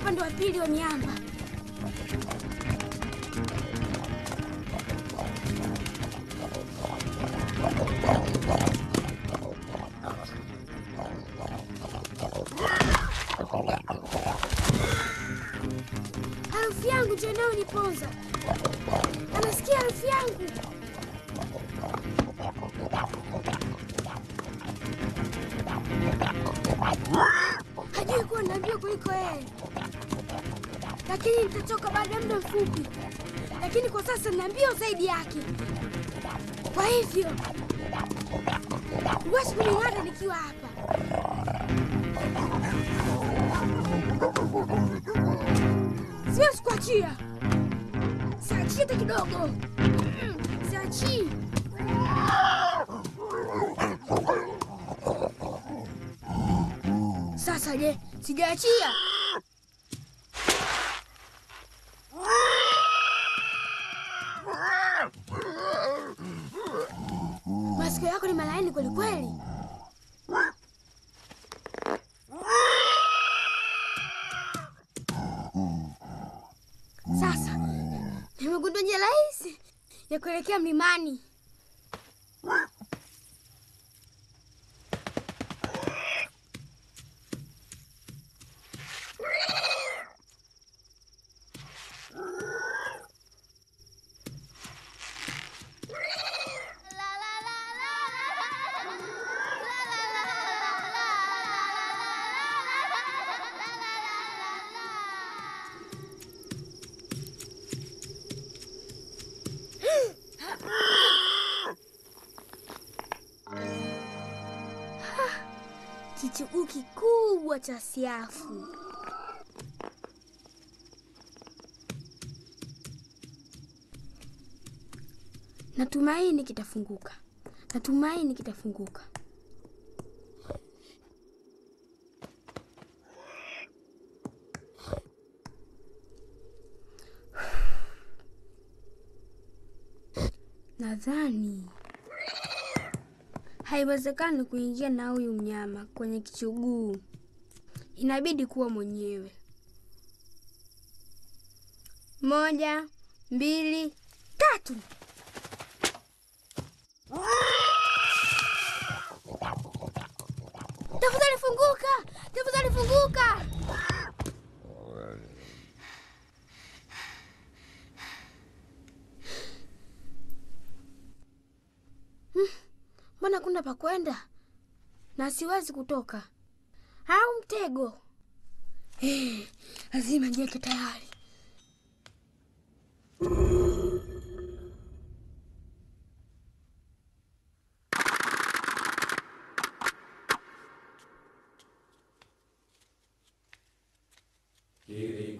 upande wa pili wa miamba. Harufu yangu ndio inayoniponza. Anasikia harufu yangu. Hajui kuwa nina mbio kuliko yeye, lakini nitachoka baada ya muda mfupi. Lakini kwa sasa nina mbio zaidi yake, kwa hivyo huwezi kuning'ata nikiwa hapa. Siwezi kuachia, siachii hata kidogo, siachii. Sasa je, sijaachia? Masikio yako ni malaini kweli kweli. Sasa nimegundua njia rahisi ya kuelekea mlimani. Kichuguu kikubwa cha siafu. Natumaini kitafunguka. Natumaini kitafunguka. Nadhani haiwezekani kuingia na huyu mnyama kwenye kichuguu. Inabidi kuwa mwenyewe. 1, 2, 3. Tafadhali funguka! Tafadhali funguka! Mbona kuna pa kwenda? Na siwezi kutoka. Au mtego. Lazima niweke tayari.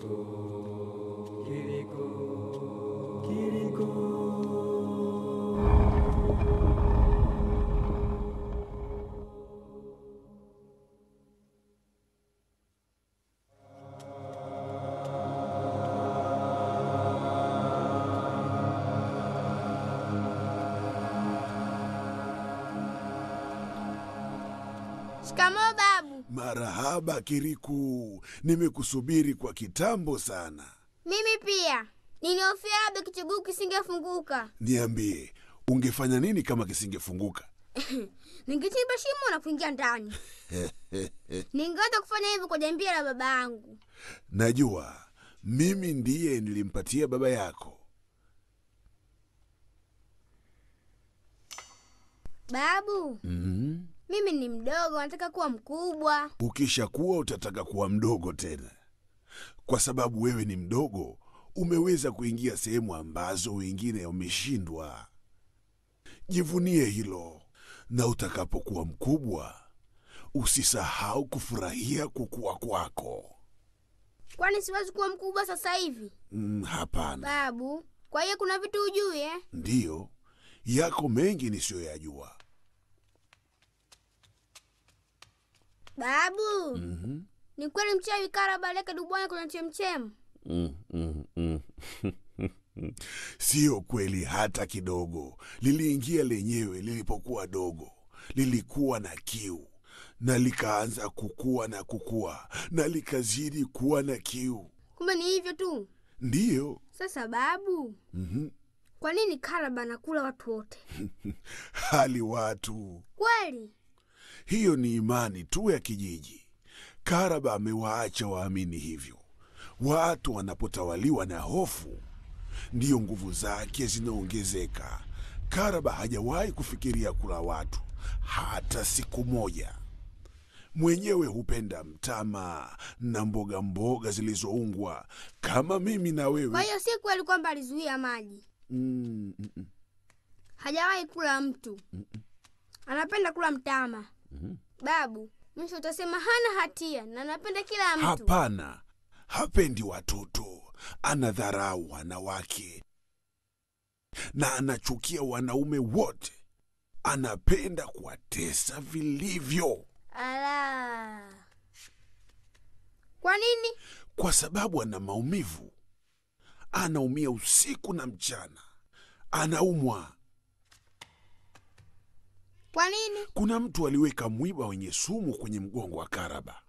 Kirikou, Kirikou, Kirikou. Shikamoo babu. Marahaba Kirikou, nimekusubiri kwa kitambo sana. Mimi pia. Nilihofia labda kichuguu kisingefunguka. Niambie, ungefanya nini kama kisingefunguka? Ningechimba shimo na kuingia ndani. Ningeweza kufanya hivyo kwa jambia la baba yangu. Najua, mimi ndiye nilimpatia baba yako. Babu. Mimi ni mdogo, nataka kuwa mkubwa. Ukishakuwa utataka kuwa mdogo tena. Kwa sababu wewe ni mdogo, umeweza kuingia sehemu ambazo wengine wameshindwa. Jivunie hilo. Na utakapokuwa mkubwa, usisahau kufurahia kukua kwako. Kwani siwezi kuwa mkubwa sasa hivi? Hapana. Babu, kwa hiyo kuna vitu hujui eh? Ndiyo, yako mengi nisiyoyajua. Babu, ni kweli mchawi Karaba aliweka dubwana kwenye chemchem? Sio kweli hata kidogo. Liliingia lenyewe lilipokuwa dogo. Lilikuwa na kiu. na likaanza kukua na kukua, na likazidi kuwa na kiu. Kumbe ni hivyo tu. Ndiyo. Sasa babu, kwa nini Karaba anakula watu wote? Hali watu. Kweli? Hiyo ni imani tu ya kijiji. Karaba amewaacha waamini hivyo. Watu wanapotawaliwa na hofu, ndiyo nguvu zake zinaongezeka. Karaba hajawahi kufikiria kula watu hata siku moja. Mwenyewe hupenda mtama na mboga mboga zilizoungwa kama mimi na Kwa wewe. hiyo si kweli kwamba alizuia maji. Hajawahi kula mtu. Anapenda kula mtama. Babu, mwisho utasema hana hatia na anapenda kila mtu. Hapana, hapendi watoto, anadharau wanawake na anachukia wanaume wote. Anapenda kuwatesa vilivyo, Ala. Kwa nini? kwa sababu ana maumivu. Anaumia usiku na mchana, anaumwa. Kwa nini? Kuna mtu aliweka mwiba wenye sumu kwenye mgongo wa Karaba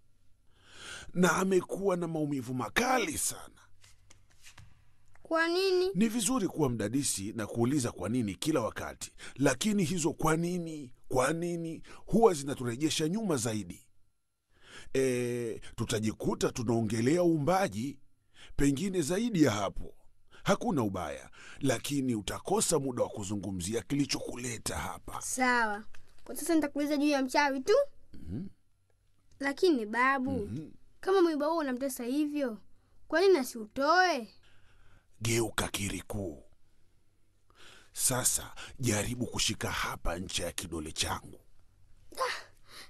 na amekuwa na maumivu makali sana. Kwa nini? Ni vizuri kuwa mdadisi na kuuliza kwa nini kila wakati, lakini hizo kwa nini, kwa nini huwa zinaturejesha nyuma zaidi. Tutajikuta tunaongelea uumbaji, pengine zaidi ya hapo. Hakuna ubaya, lakini utakosa muda wa kuzungumzia kilichokuleta hapa. Sawa. Kwa sasa nitakuuliza juu ya mchawi tu. Lakini babu, kama mwiba huo unamtesa hivyo, kwa nini asiutoe? Geuka Kirikou. Sasa jaribu kushika hapa ncha ya kidole changu.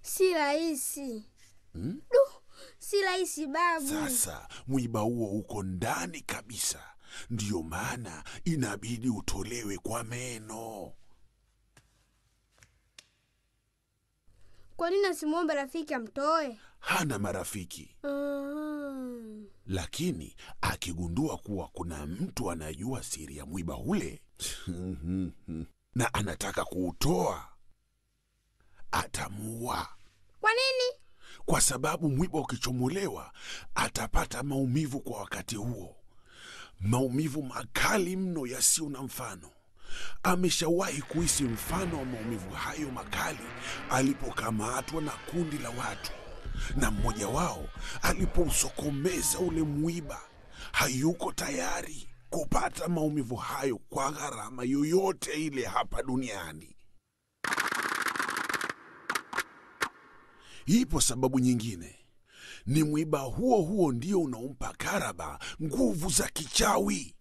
Si rahisi. Du, si rahisi babu. Sasa mwiba huo uko ndani kabisa, ndiyo maana inabidi utolewe kwa meno. Kwa nini asimwombe rafiki amtoe? Hana marafiki, lakini akigundua kuwa kuna mtu anajua siri ya mwiba ule na anataka kuutoa, atamuua. Kwa nini? Kwa sababu mwiba ukichomolewa atapata maumivu kwa wakati huo, maumivu makali mno yasiyo na mfano. Ameshawahi kuhisi mfano wa maumivu hayo makali alipokamatwa na kundi la watu, na mmoja wao alipousokomeza ule mwiba. Hayuko tayari kupata maumivu hayo kwa gharama yoyote ile hapa duniani. Ipo sababu nyingine. Ni mwiba huo huo ndio unaompa Karaba nguvu za kichawi.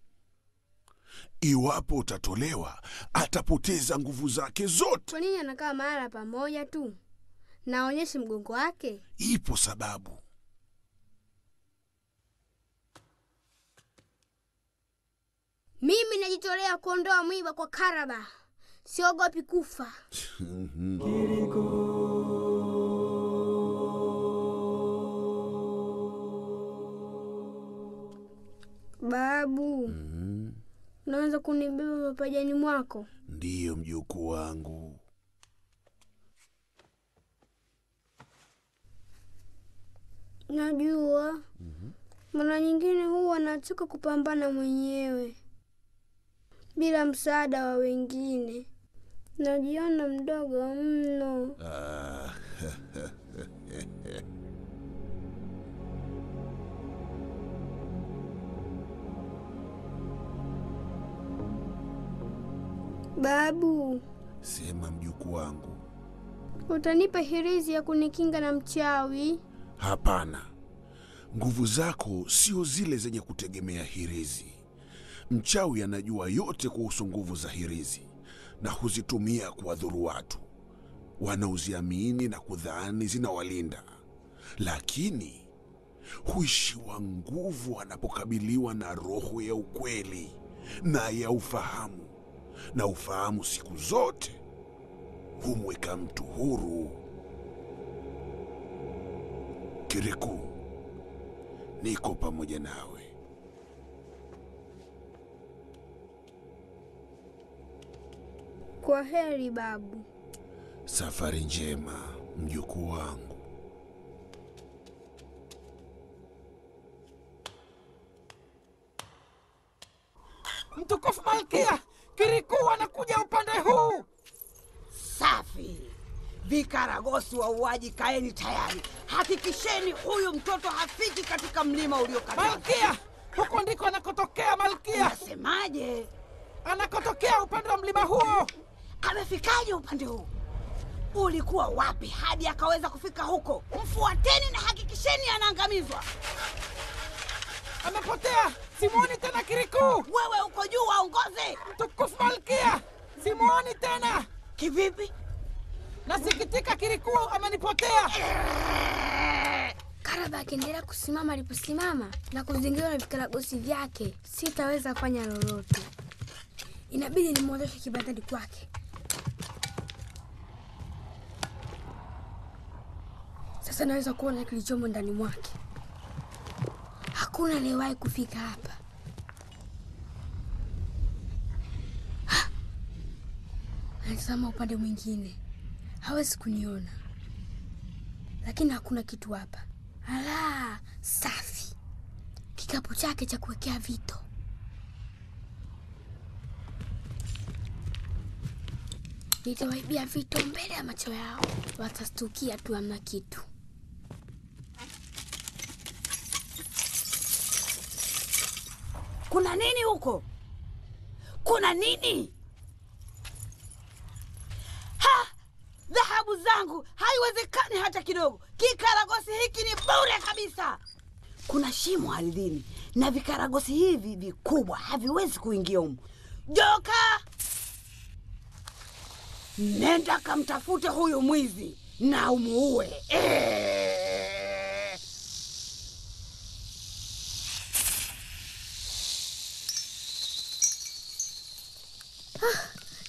Iwapo utatolewa, atapoteza nguvu zake zote. Kwa nini anakaa mahala pamoja tu na aonyeshe mgongo wake? Ipo sababu. Mimi najitolea kuondoa mwiba kwa Karaba. Siogopi kufa. Kirikou. Babu, unaweza kunibeba mapajani mwako? Ndiyo mjukuu wangu. Najua. Mara nyingine huwa nataka kupambana mwenyewe bila msaada wa wengine. Najiona mdogo mno. Babu, Sema mjukuu wangu. utanipa hirizi ya kunikinga na mchawi? Hapana, nguvu zako sio zile zenye kutegemea hirizi. Mchawi anajua yote kuhusu nguvu za hirizi na huzitumia kuwadhuru watu wanaoziamini na kudhani zinawalinda, lakini huishiwa nguvu anapokabiliwa na roho ya ukweli na ya ufahamu, na ufahamu siku zote humweka mtu huru. Kirikou, niko pamoja nawe. Kwa heri babu. Safari njema mjukuu wangu. Mtukufu Malkia, Kirikou anakuja upande huu. Safi. Vikaragosi wauaji, kaeni tayari. Hakikisheni huyu mtoto hafiki katika mlima uliokatazwa. Malkia, huko ndiko anakotokea Malkia. Unasemaje? Anakotokea upande wa mlima huo. Amefikaje upande huu? Ulikuwa wapi hadi akaweza kufika huko? Mfuateni na hakikisheni anaangamizwa. Amepotea, simuoni tena Kirikou. Wewe uko juu, waongoze. Mtukufu Malkia, simuoni tena. Kivipi? Nasikitika, Kirikou amenipotea. Karaba akiendelea kusimama aliposimama na kuzingirwa na vikaragosi vyake, sitaweza kufanya lolote. Inabidi nimwondoshe kibandani kwake. Sasa naweza kuona kilichomo ndani mwake. Hakuna aliyewahi kufika hapa. Anatazama upande mwingine, hawezi kuniona, lakini hakuna kitu hapa. Ala, safi! Kikapu chake cha kuwekea vito. Nitawaibia vito mbele ya macho yao, watastukia tu hamna kitu. Kuna nini huko? Kuna nini? Ha! Dhahabu zangu! Haiwezekani hata kidogo. Kikaragosi hiki ni bure kabisa. Kuna shimo ardhini na vikaragosi hivi vikubwa haviwezi kuingia humo. Joka! Nenda kamtafute huyu mwizi na umuue.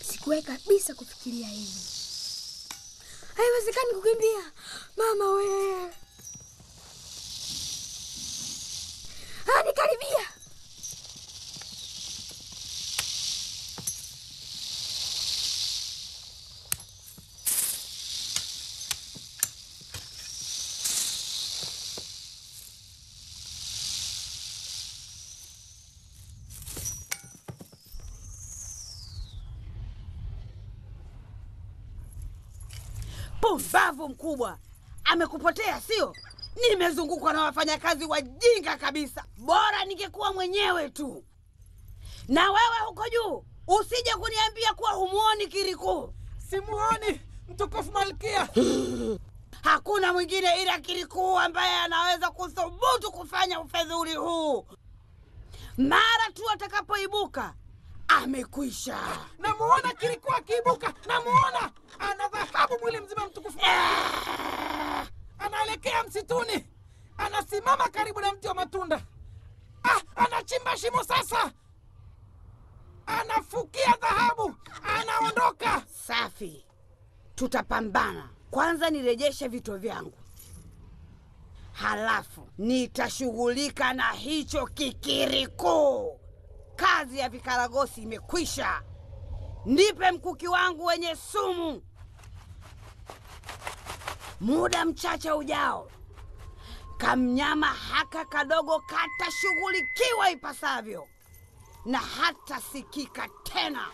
Sikuwahi kabisa kufikiria hivi. Haiwezekani kukimbia. Mama we. Nikaribia. Pumbavu mkubwa, amekupotea sio? Nimezungukwa na wafanyakazi wajinga kabisa. Bora ningekuwa mwenyewe tu. Na wewe huko juu, usije kuniambia kuwa humuoni Kirikou. Simuoni, mtukufu Malkia. Hakuna mwingine ila Kirikou ambaye anaweza kuthubutu kufanya ufedhuli huu. Mara tu atakapoibuka, amekwisha. Namuona Kirikou akiibuka, namuona. Ana dhahabu mwili mzima mtukufu. Anaelekea msituni. Anasimama karibu na mti wa matunda. Anachimba shimo sasa. Anafukia dhahabu. Anaondoka. Safi. Tutapambana. Kwanza nirejeshe vito vyangu. Halafu nitashughulika na hicho kikirikou. Kazi ya vikaragosi imekwisha. Nipe mkuki wangu wenye sumu. Muda mchache ujao, kamnyama haka kadogo katashughulikiwa ipasavyo na hatasikika tena.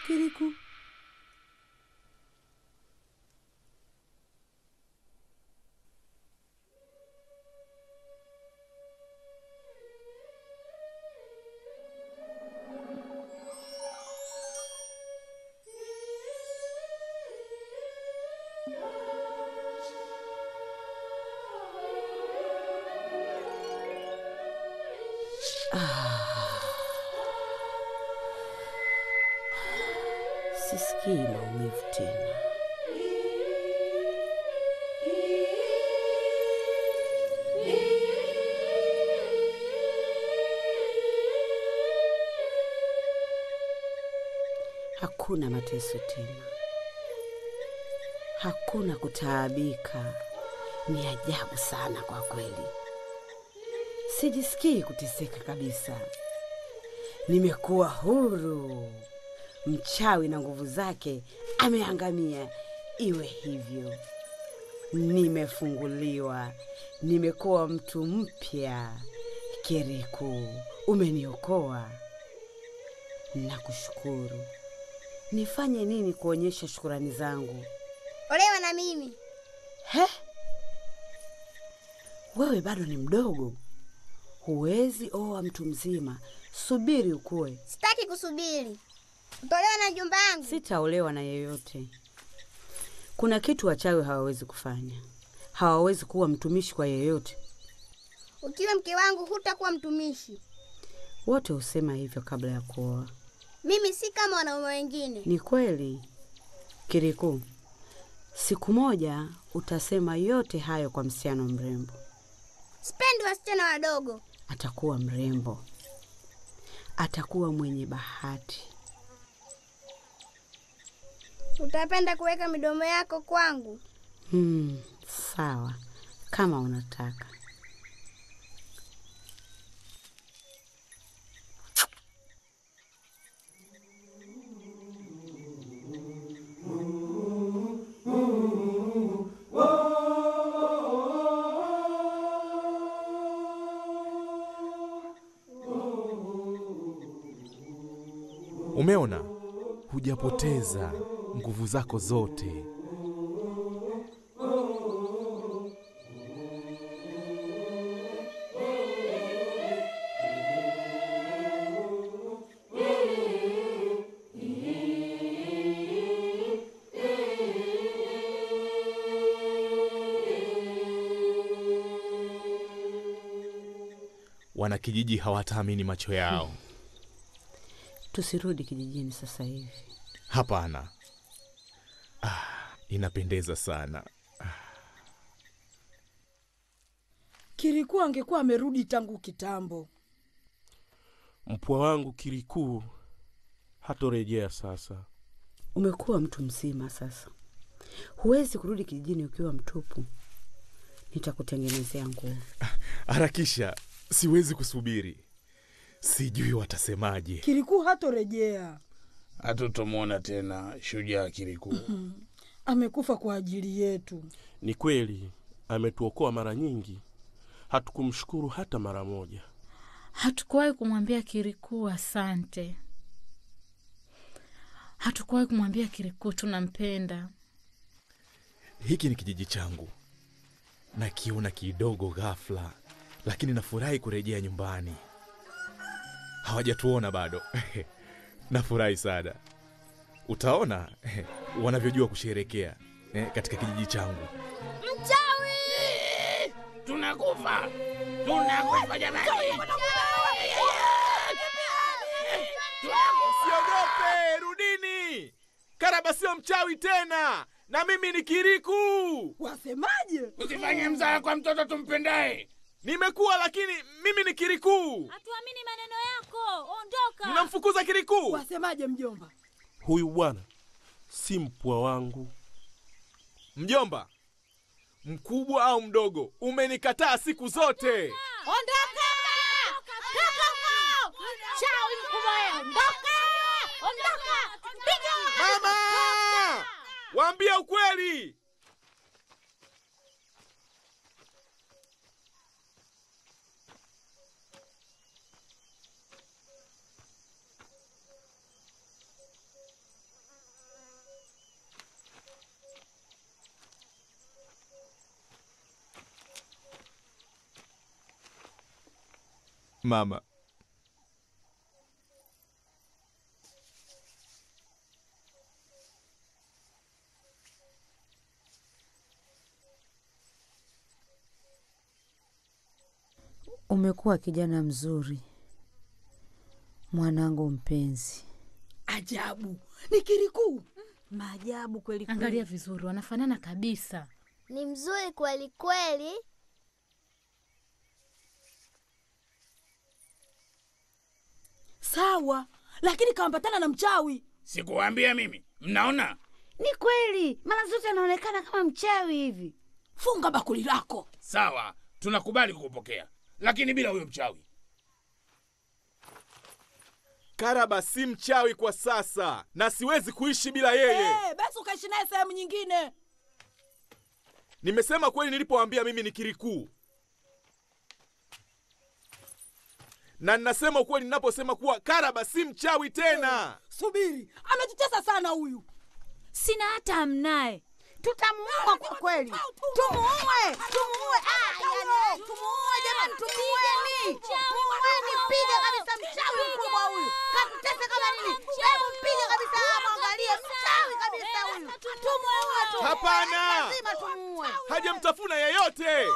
Kirikou. Sisikii maumivu tena. Hakuna mateso tena. Hakuna kutaabika. Ni ajabu sana kwa kweli. Sijisikii kuteseka kabisa. Nimekuwa huru. Mchawi na nguvu zake ameangamia. Iwe hivyo. Nimefunguliwa. Nimekuwa mtu mpya. Kiriku, umeniokoa. Nakushukuru. Nifanye nini kuonyesha shukurani zangu? Olewa na mimi. He? Wewe bado ni mdogo. Huwezi oa mtu mzima. Subiri ukue. Sitaki kusubiri. Utaolewa na mjomba wangu. Sitaolewa na yeyote. Kuna kitu wachawi hawawezi kufanya. Hawawezi kuwa mtumishi kwa yeyote. Ukiwa mke wangu hutakuwa mtumishi. Wote husema hivyo kabla ya kuoa. Mimi si kama wanaume wengine. Ni kweli, Kiriku. Siku moja utasema yote hayo kwa msichana mrembo. Sipendi wasichana wadogo. Atakuwa mrembo. Atakuwa mwenye bahati. Utapenda kuweka midomo yako kwangu? Sawa, kama unataka. Umeona? Hujapoteza nguvu zako zote. Wanakijiji hawataamini macho yao. Tusirudi kijijini sasa hivi. Hapana. Inapendeza sana. Kiriku angekuwa amerudi tangu kitambo. Mpwa wangu Kiriku hatorejea sasa. Umekuwa mtu mzima sasa. Huwezi kurudi kijijini ukiwa mtupu. Nitakutengenezea nguo. Harakisha, siwezi kusubiri. Sijui watasemaje. Kiriku hatorejea. Hatutomwona tena shujaa Kiriku. Amekufa kwa ajili yetu. Ni kweli, ametuokoa mara nyingi. Hatukumshukuru hata mara moja. Hatukuwahi kumwambia Kiriku asante. Hatukuwahi kumwambia Kiriku tunampenda. Hiki ni kijiji changu. Nakiona kidogo ghafla, lakini nafurahi kurejea nyumbani. Hawajatuona bado. Nafurahi sana. Utaona wanavyojua kusherehekea katika kijiji changu. Mchawi! Tunakufa. Tunakufa jamani. Usiogope, rudini. Karaba sio mchawi tena. Na mimi ni Kiriku. Wasemaje? Usifanye mzaha kwa mtoto tumpendaye. Nimekuwa lakini mimi ni Kiriku. Hatuamini maneno yako. Ondoka. Mnamfukuza Kiriku. Wasemaje mjomba? Huyu bwana si mpwa wangu. Mjomba, mkubwa au mdogo, umenikataa siku zote. Ondoka! Toka huko! Chawi mkubwa wewe, ondoka! Ondoka! Piga! Mama! Waambie ukweli. Mama. Umekuwa kijana mzuri, mwanangu mpenzi. Ajabu, ni Kirikou. Maajabu kweli kweli. Angalia vizuri, wanafanana kabisa. Ni mzuri kweli kweli. Sawa, lakini kaambatana na mchawi. Sikuwaambia mimi, mnaona? Ni kweli, mara zote anaonekana kama mchawi hivi. Funga bakuli lako. Sawa, tunakubali kukupokea, lakini bila huyo mchawi. Karaba si mchawi kwa sasa na siwezi kuishi bila yeye. Basi ukaishi naye sehemu nyingine. Nimesema kweli nilipoambia mimi ni Kirikou. Na ninasema ukweli ninaposema kuwa Karaba si mchawi tena. Subiri, ametucheza sana huyu. Sina hata amnaye. Tutamuua kwa kweli. Tumuue, tumuue. Yani, tumuue jamani, tumuueni. Tumuueni, piga kabisa mchawi mkubwa huyu. Katutesa kama nini? Hebu mpige kabisa, mwangalie mchawi kabisa huyu. Tumuue tu. Hapana. Lazima tumuue. Hajamtafuna yeyote.